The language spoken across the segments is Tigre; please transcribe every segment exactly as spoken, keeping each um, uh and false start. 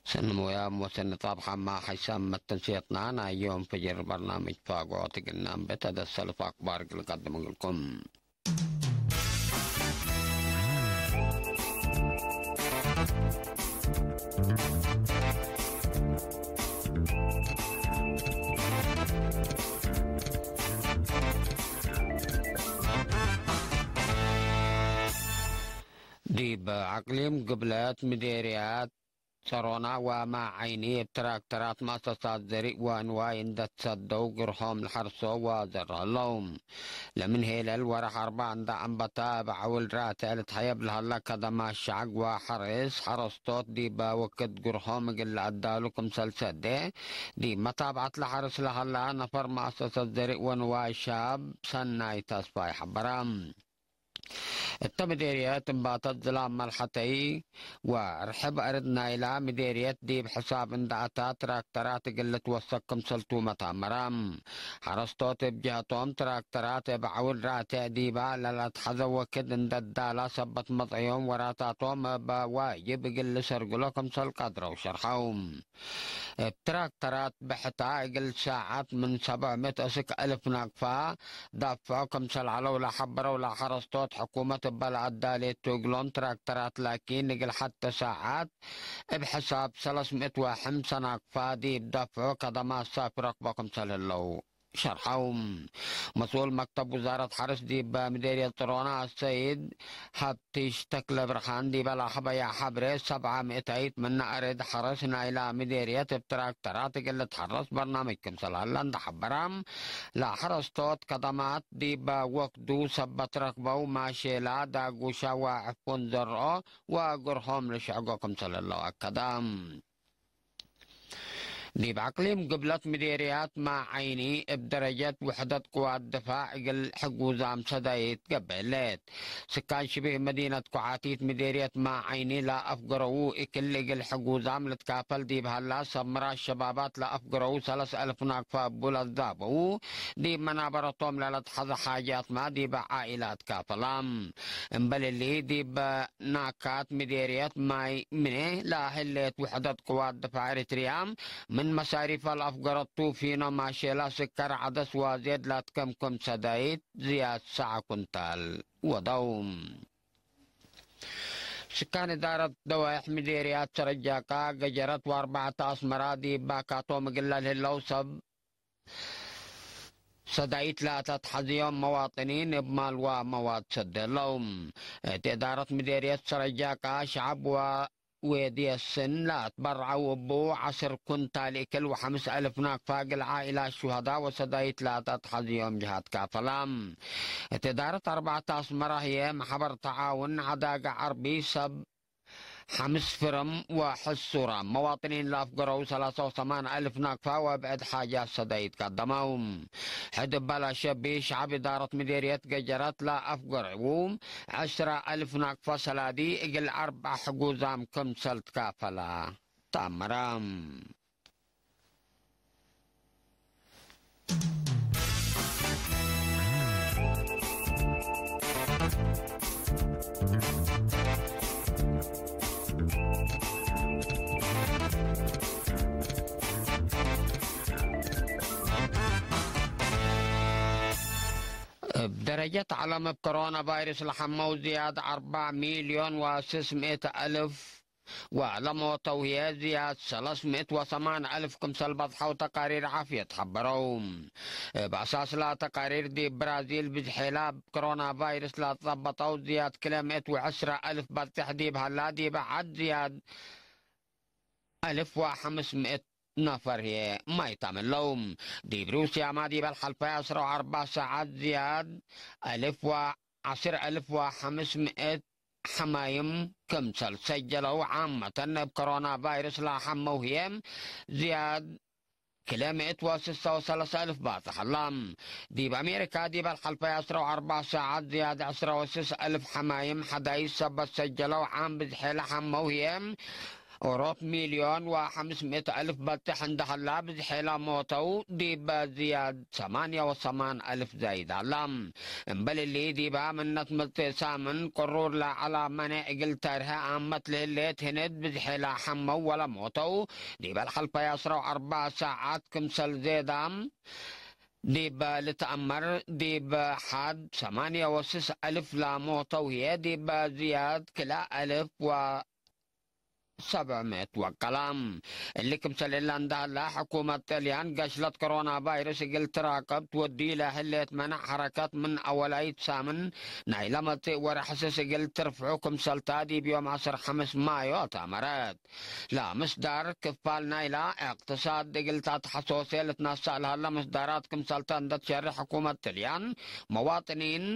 ሰኒ ሞያም ወሰኒ ጣብሐማ ሐይሳም መተንስየትና ናይ ዮም ፍጅር በርናምጅ ፋጎ ትግናም በተደሰልፍ አክባር እግል ቀድም እግልኩም። ዲብ አቅሊም ግብለት ምዴርያት ጸሮና ወማዐይኒ እብ ትራክተራት መአሰሳት ዘሪእ ወንዋይ እንደ ትሰደው ግርሆም ለሐርሶ ወዘሮ ህለው። ለምን ሄለል ወርሕ አርባ እንደ አንበታ እብ ዐውል ራተ ልትሐየብ ለሀለ ከደማ ሸዕግ ወሐርስ ሐረስቶት ዲበ ወክድ ግርሆም እግል ለአዳሉ ክምሰል ሰዴ ዲብ መታብዐት ለሐርስ ለሀላ ነፈር መአሰሰት ዘሪእ ወንዋይ ሻብ ሰናይ ተስፋይ ሐበረ። እተ ምዴርየት እምባተት ዝላም መልሐተይ ወርሕብ አርድ ናይላ ምዴርየት ዲብ ሕሳብ እንደ አታ ትራክተራት እግል ልትወሰክ ክምሰልቱ መታመረ። ሐረስቶት እብ ጀህቶም ትራክተራት እብ ዐውል ራቴዕ ዲባ ለለአትሐዘ ወክድ እንደ ዳላ ሰበት መጽአዮም ወራታቶም እብ ዋጅብ እግል ልሰርግሎ ክምሰል ቀድረው ሸርሐው። እብ ትራክተራት ብሕታ እግል ሳዐት ምን ሰብዕ ምእት እስክ አልፍ ናቅፋ ዳፍዖ ክምሰል ዐለው ለሐበረው ለሐረስቶት፣ ሕኩመት እበ ለአዳሌቱ እግሎም ትራክተራት ላኪን እግል ሐተ ሳዐት እብ ሕሳብ ሰለስ ምእት ወሐምሰ ናቅፋ ዲብ ዳፍዖ ከደማት ሳፊ ረክቦ ክምሰል ህለው ሸርሐው። መስኡል መክተብ ውዛረት ሐርስ ዲብ ምዴርየት ጽሮና አሰይድ ሀብትሽ ተክለ ብርሃን ዲበ ለአክበያ ሐብሬ፣ ሰብዓ ምእታይት ምነ አርድ ሐርስ ናይላ ምዴርየት እብ ትራክተራት እግል ልትሐረስ በርናምጅ ክምሰል ሀለ እንደ ሐበረ፣ ለሐረስቶት ከደማት ዲበ ወክዱ ሰበት ረክበው ማሼላ፣ ዳጉሻ ወዕፉን ዘርኦ ወእግርሆም ልሽዕጎ ክምሰል ህለው አከደ። ዲብ አቅሊም ግብለት ምዴርያት ማዐይኒ እብ ደረጀት ውሕደት ቅዋት ድፋዕ እግል ሕጉዛም ሰዳይት ገብእ ህሌት። ስካን ሽቢህ መዲነት ኮዓቲት ምዴርየት ማዐይኒ ለአፍገረዉ እክል እግል ሕጉዛም ልትካፈል ዲብ ሀላ ሰምራ ሸባባት ለአፍገረዉ ሰለስ አልፍ ናቅፋ እቡ ለዛበዉ ዲብ መናበረቶም ለለትሐዘ ሓጃትመ ዲበ ዓኢላት ካፈላ። እምበል እሊ ዲብ ናካት ምዴርየት ማይ ምኔ ለህሌት ውሕደት ቅዋት ድፋዕ ኤሪትርያ፣ ምን መሳሪፈ ለአፍገረቱ ፊኖ ማሼላ፣ ስከር፣ ዐደስ ወዜድ ላትከምክም ሰዳይት ዝያድ ሰዓ ኩንታል ወደው። ስካን እዳረት ደዋይሕ ምዴርያት ሰረጃቃ፣ ገጀረት ወአርበዕተ አስመራ ዲብ ባካቶም እግል ለልህለው ሰብ ሰዳይት ለአተትሐዝዮም መዋጥኒን እብ ማል ወመዋድ ሰዴ ህለው። እት እዳረት ምዴርየት ሰረጃቃ፣ ሸዐብ ወ-፣ ወዴስን ለአትበረዐው እቡ ዐስር ኩንታል እክል ወሐምስ አልፍ ናቅፋ እግል ዓኢላት ሹሀዳ ወሰዳይት ለአተትሐዝዮም ጅሃት ካፈላ። እት እዳረት አርበዕተ አስመራ ህዬ፣ መሕበር ተዓውን ዐዳገ ዐርቢ ሰብ ሐምስ ፍርም ወሕሱራም መዋጥኒን ለአፍገረው ሰላሳ ወሰማን አልፍ ናቅፋ ወብዕድ ሓጃት ሰዳይት ቀደመው። ሕድ እበ ለሸቢ ሸዐብ እዳረት ምዴርየት ገጀረት ለአፍገረው ዕስራ አልፍ ናቅፋ ሰላዲ እግል አርበዕ ሕጉዛም ክምሰል ትካፈላ ተአመረ። እብ ደረጀት ዐለም እብ ኮሮና ቫይረስ ለሐመው ዝያድ አርበዕ ሚልዮን ወስስ ምእት አልፍ ወለሞተው ህዬ ዝያድ ሰለስ ምእት ወሰማን አልፍ ክምሰል በጽሐው ተቃሪር ዓፍየት ሐበረው። እብ አሳስ ለተቃሪር ዲብ ብራዚል ብዝሔላ እብ ኮሮና ቫይረስ ለጸበጠው ዝያድ ክልኤ ምእት ወዕስራ አልፍ በጽሕ ዲብ ሀላ ዲብ ዐድ ዝያድ አልፍ ወሐምስ ምእት ነፈር ህዬ ማይታም ህለው። ዲብ ሩስያማ ዲበ ለሐልፈ ዐስር ወአርበዕ ሰዓት ዝያድ አልፍ ወዐስር አልፍ ወሐምስ ምእት ሐማይም ክምሰል ሰጀለው። ዓመተን እብ ኮሮና ቫይረስ ለሐመው ህዬ ዝያድ ክልኤ ምእት ወስሳ ወሰለስ አልፍ ባጽሕ ሀላ። ዲብ አሜሪካ ዲበ ለሐልፈ ዐስር ወአርበዕ ሰዓት ዝያድ ዐስር ወስስ አልፍ ሐማይም ሐዳይስ ሰበት ሰጀለው። ዓም ብዝሔ ለሐመው ህዬ ኦሮት ሚልዮን ወሐምስ ምእት አልፍ በጽሕ እንደ ሀላ ብዝሔ ለሞተው ዲበ ዝያድ ሰማንያ ወሰማን አልፍ ዛይድ ሀላ። እምበል እሊ ዲበ ምነት መጽእ ሳምን ቅሩር ለዐለ መኔዕ እግል ተርሀ አመት ለህሌት ህንድ ብዝሔ ለሐመው ወለሞተው ዲበ ለሐልፈየ ዐስራ ወአርበዕ ሰዓት ክምሰል ዜዳ ዲበ ልትአመር፣ ዲበ ሐድ ሰማንያ ወስስ አልፍ ለሞተው ህዬ፣ ዲበ ዝያድ ክልአ አልፍ ወሰብዕ ምእት ወቀላ። እሊ ክምሰል እለ እንደ ሀለ፣ ሕኩመት ጥልያን ገሽለት ኮሮና ቫይረስ እግል ትራቅብ ትወዲ ለህሌት መነዕ ሐረከት ምን አወላይት ሳምን ናይለ መጽእ ወርሕ ስስ እግል ትርፍዑ ክምሰልታ ዲብ ዮም ዐስር ሐምስ ማዮ ተአመረት። ለምስዳር ክፋል ናይላ እቅትሳድ እግል ተአትሐሶሴ ልትነሰእ ለሀለ ምስዳራት ክምሰልተ እንደ ትሸሬሕ ሕኩመት ጥልያን፣ መዋጥኒን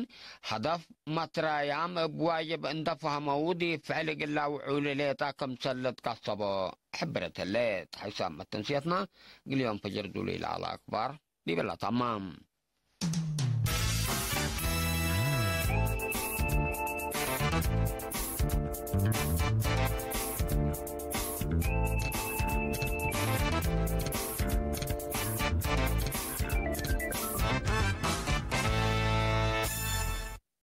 ሀደፍ መትራያም እብ ዋጅብ እንደ ፈህመው ዲብ ፍዕል እግል ለአውዕሉ ሌጠ ክምሰል ልትቀሰቦ ሕብረት ህሌት። ሐይሳም መተንስየትና እግል ዮም ፈጅር ዱሉይ ለዐለ አክባር ዲብላ ተማም።